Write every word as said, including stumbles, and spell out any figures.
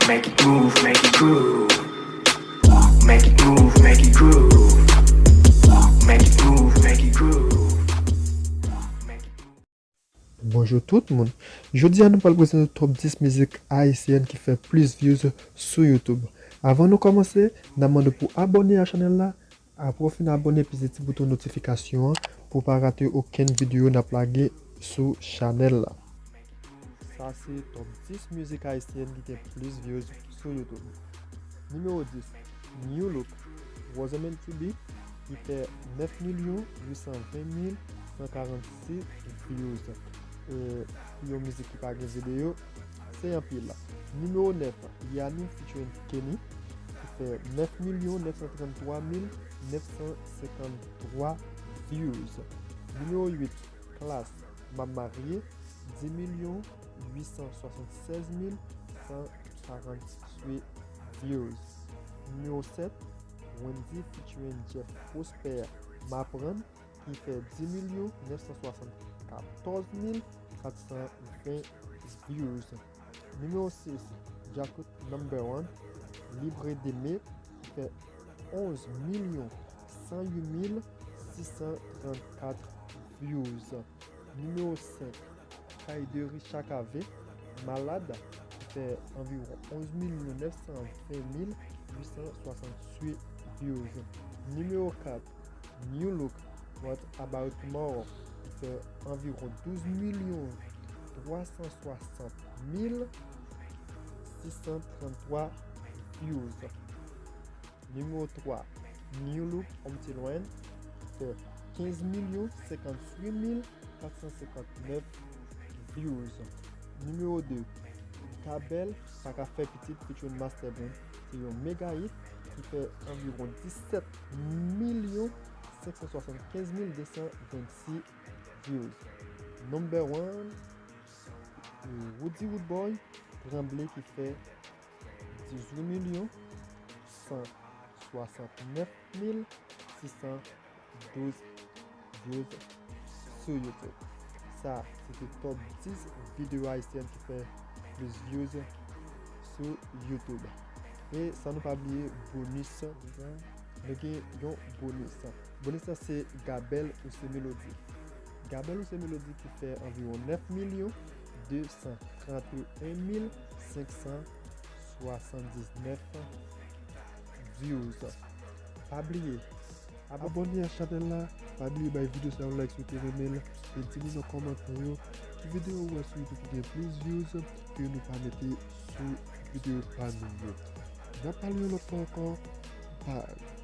Make it move, make it groove. Make it move, make it groove. Make it move, make it groove. Make it move. Bonjou tout moun. Jodi a nou pral prezante top dis mizik ayisyèn ki fè plis views sou YouTube. Avan nou kòmanse, n ap mande w pou abòne a chanèl la, apre w fin abòne, peze ti bouton notifikasyon an pou w pa rate okenn videyo n ap lage sou chanèl la. Sa se top dis mizik ayisyèn ki gen plis views sou YouTube. Nimewo dis, New Look, Wasn't Meant to Be, ki fè nèf milyon uit san ven mil san karannsis views. E, pou yon mizik ki pa gen videyo, se anpil. Nimewo nèf, Yanni featuring Kenny, ki fè nèf milyon nèf san tranntwa mil nèf san senkanntwa views. Nimewo uit, Klass, M ap marye, dis milyon uit san swasannsèz mil san karannwit views. Nimewo sèt, Wendyy featuring Jeff Prosper, M aprann, ki fè dis milyon nèf san swasannkatòz mil kat san ven views. Nimewo sis, Djakout Number One, Libre d'Aimer, ki fè onz milyon san uit mil sis san trannkat views. Nimewo senk, Kay de Richard Cavé, Malade, ki fè anviwon onz milyon nèf san ven mil uit san swasanntwit views. Nimewo kat, New Look, What About Tomorrow, ki fè anviwon douz milyon twa san swasant mil sis san tranntwa views. Nimewo twa, New Look, Empty Land, ki fè kenz milyon senkanntwit mil kat san senkannnèf views. Nimewo de, Gabel, Pa Ka Fè Pitit featuring Master Band, se yon mega hit ki fè anviwon disèt milyon senk san swasannkenz mil de san vennsis views. Number one, Roody Roodboy, Tranble, ki fè dizuit milyon san swasantnèf mil sis san douz views sou YouTube. Sa, se te top dis videyo ayisyèn ki fè plis views sou YouTube. E san nou pa bliye bonis, nou gen yon bonis. Bonis la se Gabel ou se Melody. Gabel ou se Melody ki fè anviwon nèf milyon de san trannteyen mil senk san swasanndiznèf views. Pa bliye, abòne a chanèl la, pa bliye bay videyo sa yon like si w te renmen l, e di nou nan kòmantè yo ki videyo ou wè sou YouTube ki gen plis views ke nou pa mete sou videyo pa nou yo. N ap pale yon lòt fwa ankò. Bye.